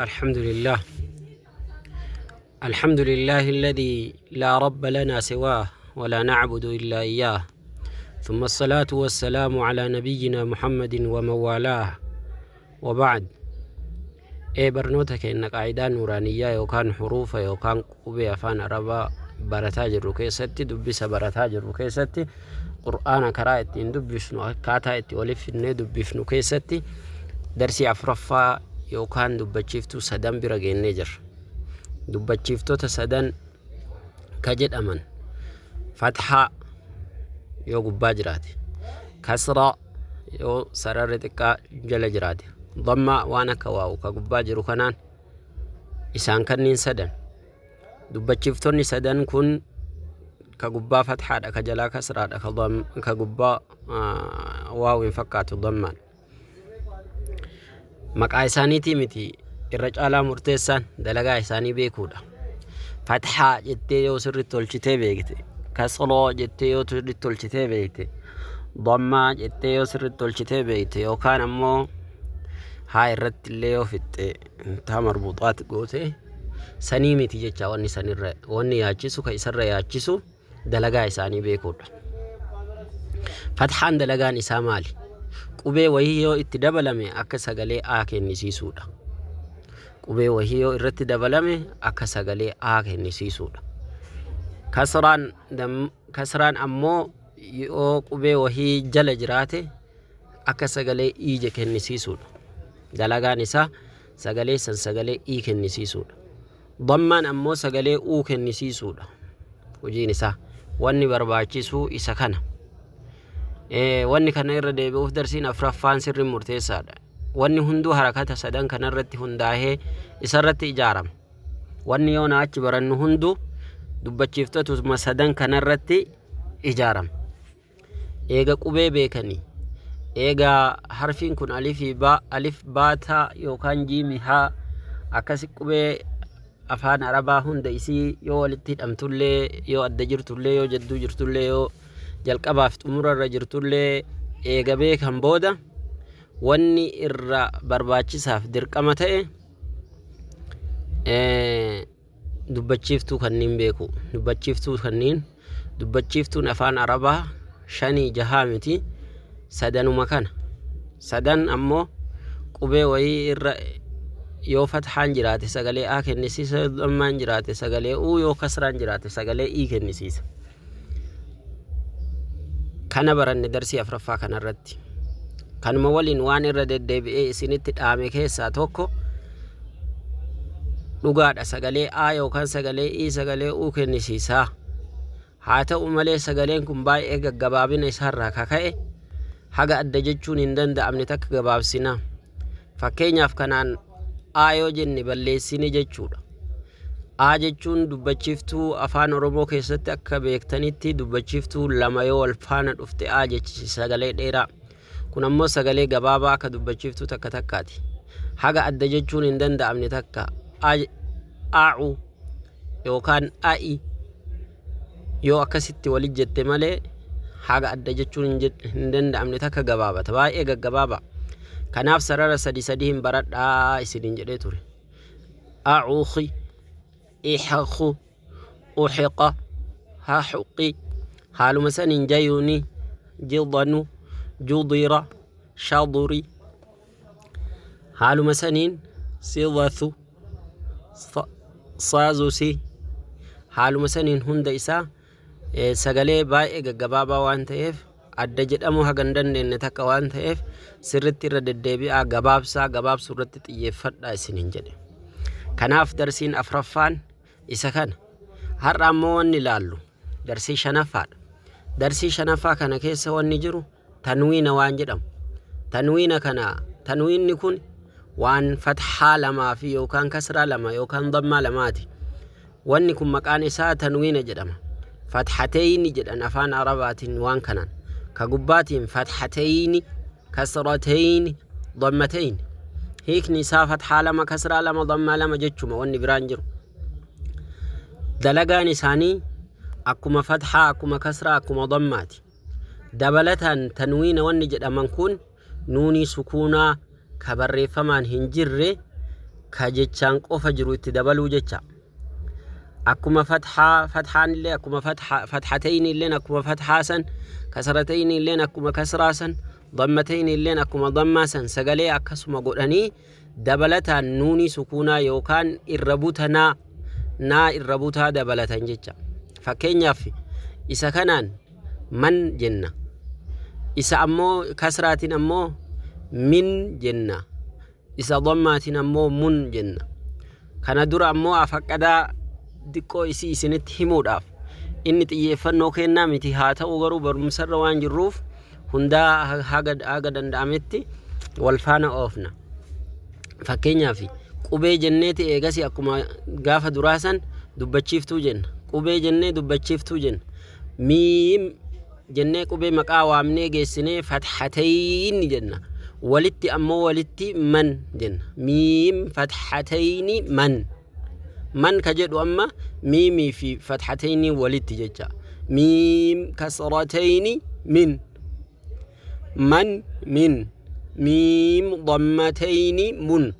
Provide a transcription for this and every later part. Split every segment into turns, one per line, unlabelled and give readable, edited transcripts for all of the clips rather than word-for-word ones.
الحمد لله، الحمد لله الذي لا رب لنا سواه ولا نعبد إلا إياه، ثم الصلاة والسلام على نبينا محمد ومن والاه، وبعد. Ee barnoota keenya qaayidaa nuuraaniyyaa yookaan huruufa yookaan qubee afaan arabaa barataa jirru keessatti, dubbisa barataa jirru keessatti, qur'aana karaa ittiin dubbifnu, akkaataa itti waliif finnee dubbifnu keessatti darsii afuraffaa yookaan dubbachiiftuu sadan bira geennee jirra. Dubbachiiftota sadan ka jedhaman fathaa yoo gubbaa jiraate, kasraa yoo sararri xiqqaa jala jiraate, dammaa waan akka waa'u ka gubbaa jiru kanaan, isaan kanniin sadan. Dubbachiiftonni sadan kun ka gubbaa fathaadha, ka jalaa kasraadha, ka gubbaa waawu hin fakkaatu dammaan. Maqaa isaaniitii miti, irra caalaa murteessaan dalagaa isaanii beekuudha. Fathaa jettee yoo sirriitti tolchitee beekte, kasroo jettee yoo sirriitti tolchitee beekte, dammaa jettee yoo sirriitti tolchitee beekte, yookaan ammoo haa irratti illee yoo fixxe taa marbuuxaat goote, sanii miti jecha. Wanni sanirra wanni yaachisu, ka isarra yaachisu dalagaa isaanii beekuudha. Fathaan dalagaan isaa maali? Qubee wayii yoo itti dabalame akka sagalee A kennisiisuudha. Qubee wayii yoo irratti dabalame akka sagalee A kennisiisuudha. Kasraan, kasraan ammoo yoo qubee wahii jala jiraate akka sagalee I kennisiisuudha. Dalagaan isaa sagalee san sagalee I kennisiisuudha. Dammaan ammoo sagalee U kennisiisuudha. Hojiin isaa wanni barbaachisu isa kana. Wanni kana irra deebi'uuf darsiin afuraffaan sirri murteessaadha. Wanni hunduu harakata sadan kanarratti hundaa'ee isarratti ijaarama. Wanni yoo na achi barannu hunduu dubbachiiftotuma sadan kanarratti ijaarama. Eega qubee beekanii, eega harfiin kun alifii baa, alif baataa yookaan jiimi haa akkasi, qubee afaan arabaa hunda isii yoo walitti hidhamtullee, yoo adda jirtullee, yoo jedduu jirtullee, yoo jalqabaaf xumurarra jirtullee eega beekan booda, wanni irra barbaachisaaf dirqama ta'e dubbachiiftuu kanniin beeku. Dubbachiiftuu kanniin, dubbachiiftuun afaan arabaa shanii jahaa miti, sadanuma kana. Sadan ammoo qubee wayii irra yoo fathaan jiraate sagalee A kennisiisa, yoo dammaan jiraate sagalee U, yoo kasraan jiraate sagalee I kennisiisa. Kana baranne darsii afuraffaa kanarratti. Kanuma waliin waan irra deddeebi'ee isinitti dhaame keessaa tokko, dhugaadha, sagalee A yookaan sagalee I sagalee U kennisiisaa. Haa ta'u malee sagaleen kun baay'ee gaggabaabina isaarraa kaka'e haga adda jechuun hin danda'amne takka gabaabsina. Fakkeenyaaf kanaan A yoo jenne balleessine jechuudha. A jechuun dubbachiiftuu afaan Oromoo keessatti akka beektanitti dubbachiiftuu lama yoo wal faana dhufte A jechisiisa, sagalee dheeraa. Kun ammoo sagalee gabaabaa akka dubbachiiftuu takka takkaati. Haga adda jechuun hin danda'amne takka aacu yookaan a'i yoo akkasitti walit jette malee haga adda jechuun hin danda'amne takka gabaabata. Baay'ee gaggabaaba. Kanaaf sarara sadi sadi hin baradhaa isiniin jedhee ture. Acuuki, ixaqu, uxiqa, haxuqi, haaluma saniin jayuuni, jidanu, judira, shaduri, haaluma saniin sidathu, saazusi, haaluma saniin hunda isaa sagalee baay'ee gaggabaabaa waan ta'eef, adda jedhamuu haga hin dandeenye takka waan ta'eef, sirritti irra deddeebi'aa gabaabsaa, gabaabsuu irratti xiyyeeffadhaa isiniin jedhe. Kanaaf darsiin afuraffaan isa kana. Har'a ammoo wanni ilaallu darsii shanaffaadha. Darsii shanaffaa kana keessa wanni jiru tanwiina waan jedhamu. Tanwiina kana, tanwiinni kun waan fathaa lamaa fi yookaan kasraa lama yookaan dammaa lamaati. Wanni kun maqaan isaa tanwiina jedhama. Fathateyni jedhan afaan arabaatiin waan kanaan. Ka gubbaatiin fathateyni, kasrateyni, dammateyni. Hiikni isaa fathaa lama, kasraa lama, dammaa lama jechuma, wanni biraan jiru. Dalagaan isaanii akkuma fathaa, akkuma kasraa, akkuma dammaati. Dabalataan tanwiina wanni jedhaman kun nuunii sukuunaa ka barreeffamaan hin jirre. Ka jechaan qofa jiru itti dabaluu jecha. Akkuma fathaa, fathaan illee akkuma fatha, fathatayni illeen akkuma fathaa san, kasratayni illeen akkuma kasraa san, dammatayni illeen akkuma dammaa san sagalee akkasuma godhanii dabalataan nuunii sukuunaa yookaan irra butanaa naa irra butaa dabalatan jecha. Fakkeenyaaf isa kanaan man jenna. Isa ammoo kasraatiin ammoo min jenna. Isa dammaatiin ammoo mun jenna. Kana dura ammoo afaqqadaa diqqoo isii isinitti himuudhaaf inni xiyyeeffannoo kennaa miti, haa ta'u garuu barumsarra waan jirruuf hundaa haga danda'ametti wal faana oofna. Fakkeenyaaf qubee jenneeti eegasi akkuma gaafa duraa san dubbachiiftuu jenna. Qubee jennee dubbachiiftuu jenna. Miim jennee qubee maqaa waamnee geessinee fathatayni jenna. Walitti ammoo walitti man jenna. Miim fathatayni man. Man ka jedhu amma miimii fi fathatayni walitti jecha. Miim kasratayni min. Man min. Miim dammatayni mun.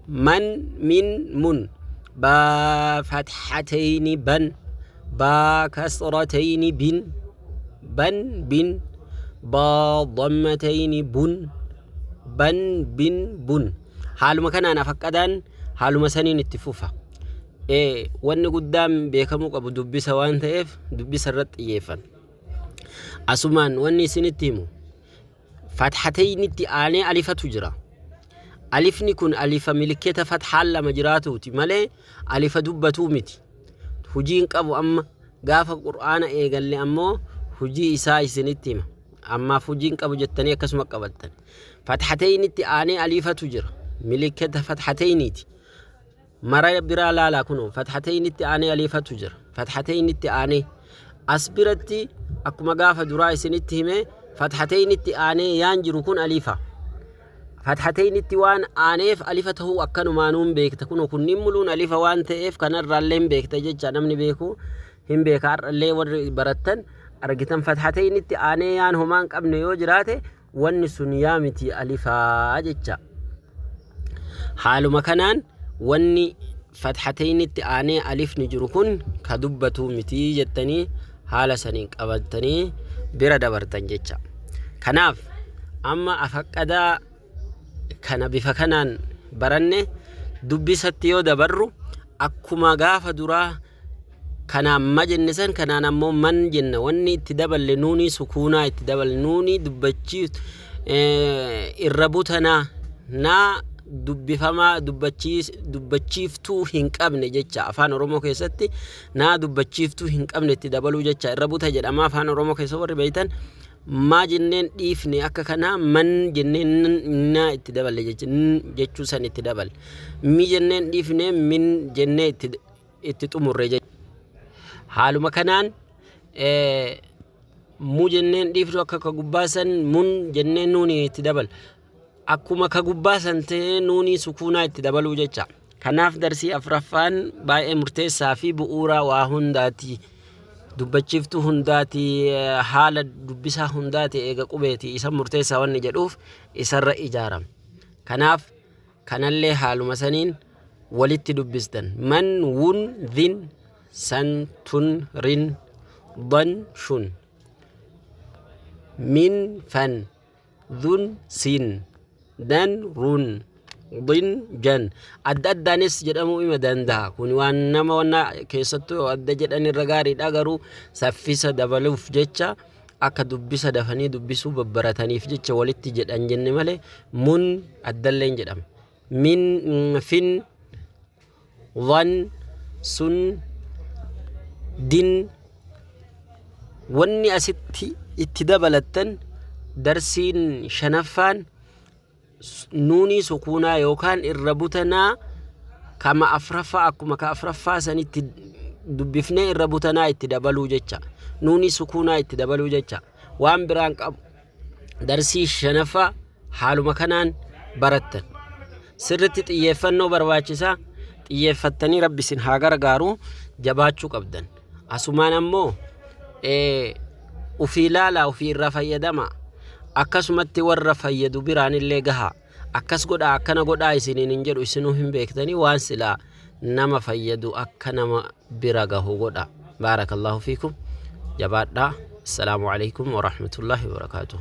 Man min mun. Baa fathatayni ban. Baa kasratayni bin. Ban bin. Baa dammatayni bun. Ban bin bun. Haaluma kanaan afaqqadaan haaluma saniin itti fufa. Wanni guddaan beekamuu qabu dubbisa waan ta'eef dubbisa irratti xiyyeeffanna. Asumaan wanni isinitti himu fathataynitti aanee alifatu jira. Alifni kun alifa milikketa fathaan lama jiraatuuti malee alifa dubbatuu miti. Hujiin qabu amma gaafa qur'aana eegalle ammoo hujii isaa isinitti hima. Ammaaf hujiin qabu jettanii akkasuma qabattan. Fathataynitti aanee alifatu jira. Milikketa fathatayniiti. Mara biraa laalaa kunoo fathataynitti aanee alifatu jira. Fathataynitti aanee as biratti akkuma gaafa duraa isinitti hime fathataynitti aanee yaan jiru kun alifa. Fathataynitti waan aaneef alifa ta'uu akkanumaanuun beekta. Kunoo kunniin muluun alifa waan ta'eef kanarraallee hin beekta jecha, namni beeku hin beeka. Har'allee warri barattan argitan fathataynitti aanee yaan homaa hin qabne yoo jiraate wanni sun yaa miti alifaa jecha. Haaluma kanaan wanni fathataynitti aanee alifni jiru kun ka dubbatu miti jettanii haala saniin qabattanii bira dabartan jecha. Kanaaf amma afaqqadaa kana bifa kanaan baranne dubbisatti yoo dabarru akkuma gaafa duraa kanaan ma jenne san kanaan ammoo man jenna. Wanni itti daballe nuunii sukuunaa itti daballe, nuunii dubbachiif irra butanaa naa dubbifamaa dubbachiiftuu hin qabne jecha. Afaan Oromoo keessatti naa dubbachiiftuu hin qabne itti dabaluu jecha. Irra buta jedhama afaan Oromoo keessa warri beektan. Maa jenneen dhiifne akka kanaa man jenneen naa itti daballe jecha, jechuu san itti daballe. Mi jenneen dhiifne min jennee itti xumurre jecha. Haaluma kanaan mu jenneen dhiifnu akka ka gubbaa san mun jenneen nuuni itti dabal. Akkuma ka gubbaa san ta'ee nuunii sukuunaa itti dabaluu jecha. Kanaaf darsii afraffaan baay'ee murteessaa fi bu'uura waa hundaati. Dubbachiiftuu hundaati, haala dubbisaa hundaati, eega qubeeti isa murteessaa wanni jedhuuf isarra ijaarama. Kanaaf kanallee haaluma saniin walitti dubbistan. Man wun dhin san tun rin dan shun. Min fan dhun sin dan run din jan. Adda addaanis jedhamuu ima danda'a. Kun waan nama wanna keessattuu adda jedhan irra gaariidha, garuu saffisa dabaluuf jecha akka dubbisa dafanii dubbisuu babbarataniif jecha walitti jedhan jenne malee mun addalleen jedhama. Min fin dhan sun din. Wanni asitti itti dabalattan darsiin shanaffaan nuunii sukuunaa yookaan irra butanaa kama afraffaa akkuma ka afraffaa sanitti dubbifnee irra butanaa itti dabaluu jecha. Nuunii sukuunaa itti dabaluu jecha. Waan biraan qabu. Darsii shanaffaa haaluma kanaan barattan. Sirritti xiyyeeffannoo barbaachisaa, xiyyeeffattanii rabbi isin haa gargaaru, jabaachuu qabdan. Asumaan ammoo ufii ilaalaa, ufii irraa fayyadama. Akkasumatti warra fayyadu biraan illee gahaa. Akkas godhaa akkana godhaa isiniin hin jedhu, isinuu hin beektanii. Waan silaa nama fayyadu akka nama bira gahu godha. Baarakallahu fiikum, jabaadhaa. Assalaamu alaikum warahmatullaahi wabarakaatuh.